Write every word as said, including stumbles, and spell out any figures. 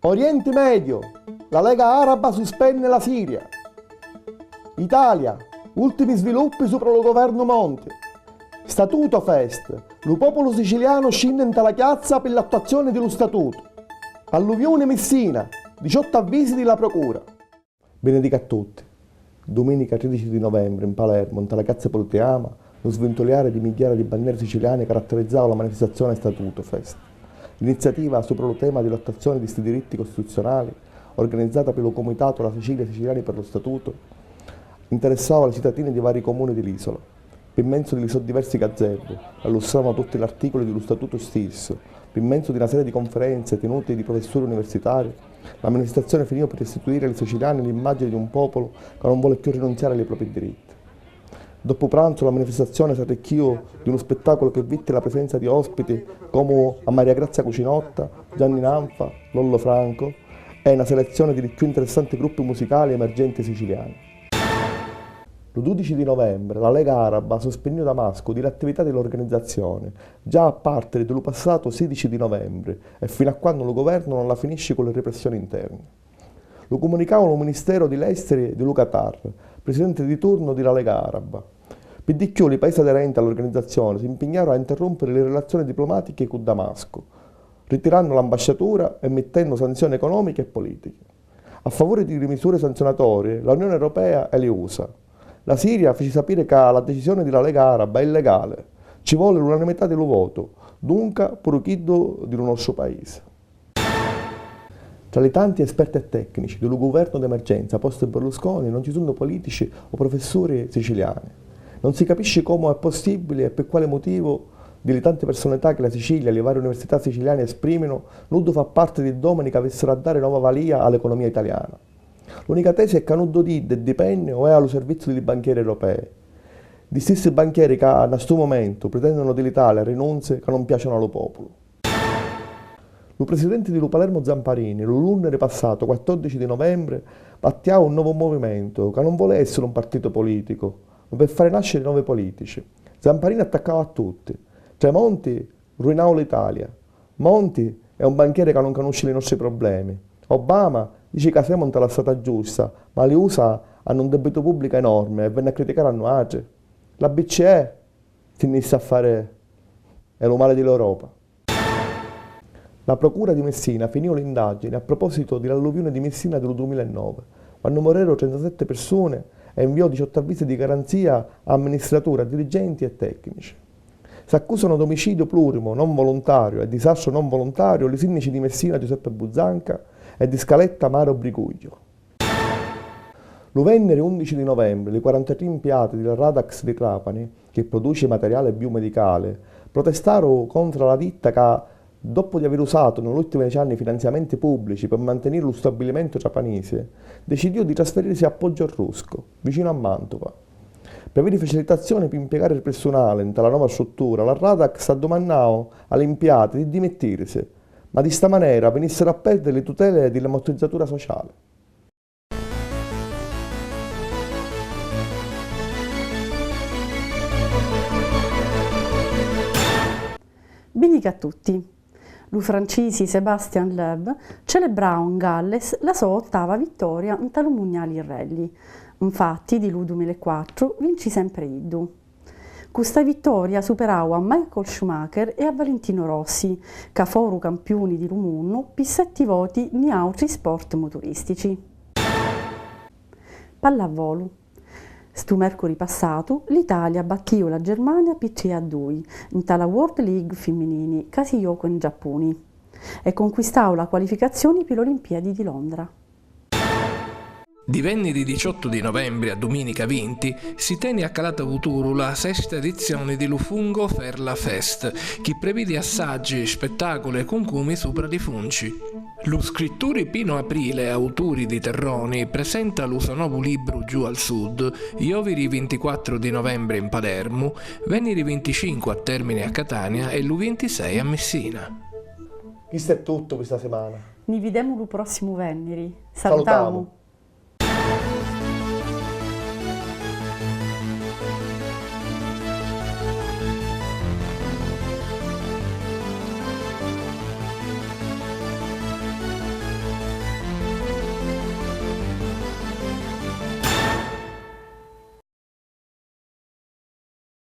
Orienti Mediu, la Lega Araba suspenni la Siria. Italia, ultimi sviluppi supra lu guvernu Monti. Statuto Fest, lu populu sicilianu scinni nta la chiazza pi l'attuazioni di lu statutu. Alluviuni Missina, diciottu avvisi di la procura. Benedica a tutti. Duminica tridici di novembri, in Palermu, nta la chiazza Politeama, lu svintuliari di migghiara di banneri siciliani caratterizzau la manifestazioni Statuto Fest. L'iniziativa supra lu tema di l'attuazioni di sti diritti costituzionali, organizzata pi lu Cumitatu La Sicilia Siciliani per lo Statuto, interessau a li citadini di vari comuni di l'isula. Pi menzu di li so diversi gazzebu, allustranu tutti l'articuli di lu statutu stissu, pi menzu di na seria di conferenzi tinuti di professuri universitari, la manifestazioni finiu pi restituiri a li siciliani l'immagini di un populu ca nun voli cchiù rinunziari a li propi diritti. Doppu pranzu la manifestazioni s'arricchiu di unu spittaculu chi vitti la prisenza di ospiti comu a Maria Grazia Cucinotta, Gianni Nanfa, Lollo Franco e na selezzioni di li cchiù interessanti gruppi musicali emergenti siciliani. Lu dudici di novembri la Lega Araba suspinniu Damascu di l'attività di l'organizzazioni, già a partiri di lu passatu sidici di novembri e finu a quannu lu guvernu non la finisci cu li ripressioni interni. Lu cumunicau lu ministeru di l'esteri di lu Qatar, prisidenti di turnu di la Lega Araba. Pi di cchiù li paisi aderenti a l'organizzazioni si mpignaru a interrumpiri li rilazioni diplumatichi cu Damascu, ritirannu l'ambasciatura e mittennu sanzioni economichi e politichi. A favuri di li misuri sanzionatorii, la Unioni Europea e li U S A. La Siria fici sapiri ca la dicisioni di la Lega Araba è illegali, ci voli l'unanimità di lu votu, dunca puru chiddu di lu nostru paisi. Tra li tanti esperti e tecnici di lu guvernu d'emergenza postu Berlusconi non ci sunnu politici o professuri siciliani. Non si capisci comu è possibili e pi quali mutivu di li tanti personalità chi la Sicilia e li vari università siciliani espriminu, nuddu fa parti di d'omini ca avissiri a dari nova valia a l'economia italiana. L'unica tesi è ca nuddu d'iddi dipenni o è a lu serviziu di li banchieri europei. Di stissi banchieri ca, na stu mumentu, pritendinu di l'Italia rinunzi ca non piacinu a lu populu. Lu prisidenti di lu Palermu Zamparini, lu lunniri passatu, quattordici di novembri, battiau un novu muvimentu ca non voli essiri un partitu politicu, ma pi fari nasciri novi politici. Zamparini attaccau a tutti. Tremonti ruinau l'Italia. Monti è un banchieri ca non canusci li nostri problemi. Obama dici ca semu nta la strata giusta, ma li U S A hannu un debitu pubblicu enormi e venni a criticari a nuatri? La B C E si nni sta a fari è lu mali di l'Europa. La Procura di Messina finiu l'indagini a propositu di l'alluviuni di Messina di lu dumila e nove, quannu moriru trentasette pirsuni e inviò diciottu avvisi di garanzia a amministratura, dirigenti e tecnici. S'accusanu d'omicidiu plurimu non volontariu e disastru non volontariu li sinnici di Messina Giuseppe Buzzanca e di Scaletta Mario Briguglio. Lu venniri undici di novembri li quarantatrì impiati di la Radax di Trapani, chi produci materiali biumedicali, protestaru contra la ditta ca, doppu di aviri usatu nni l'ùttimi deci anni finanziamenti pubblici pi mantiniri lu stabilimentu trapanisi, decidiu di trasfiririsi a Poggio Rusco, vicinu a Mantuva. Pi aviri facilitazioni pi mpiegari il pirsunali nta la nova struttura, la Radax addumannau a l'impiati di dimittirisi, ma di sta manera vinissiru a perdiri li tuteli di l'ammortizzatura sociali. Binnica a tutti. Lu francisi Sébastien Loeb celebrau 'n Galles la so ottava vittoria nta lu Mugnali Rally. Nfatti, di lu dumila e quattru vinci sempri iddu. Cu sta vittoria superau a Michael Schumacher e a Valentino Rossi, ca foru campiuni di lu munnu pi setti voti nni àutri sport muturistici. Pallavolu. Stu mercuri passatu, l'Italia battiu la Germania pi tri a dui, nta la World League fimminini, ca si jocu 'n Giappuni, e conquistau la qualificazioni pi l'Olimpiadi di Londra. Di venniri diciottu di novembri a duminica vinti si teni a Calata Vuturu la sesta edizioni di lu Fungo Ferla Fest, chi previdi assaggi, spettaculi e cuncumi supra li funci. Lu scritturi Pino Aprile, auturi di Terroni, presenta lu so novu libru Giù al Sud, joviri vintiquattru di novembri in Palermu, venniri vinticincu a Termini a Catania e lu vintisei a Missina. Chistu è tuttu pi sta simana. Ni videmu lu prossimu venniri. Salutamu. Salutamu.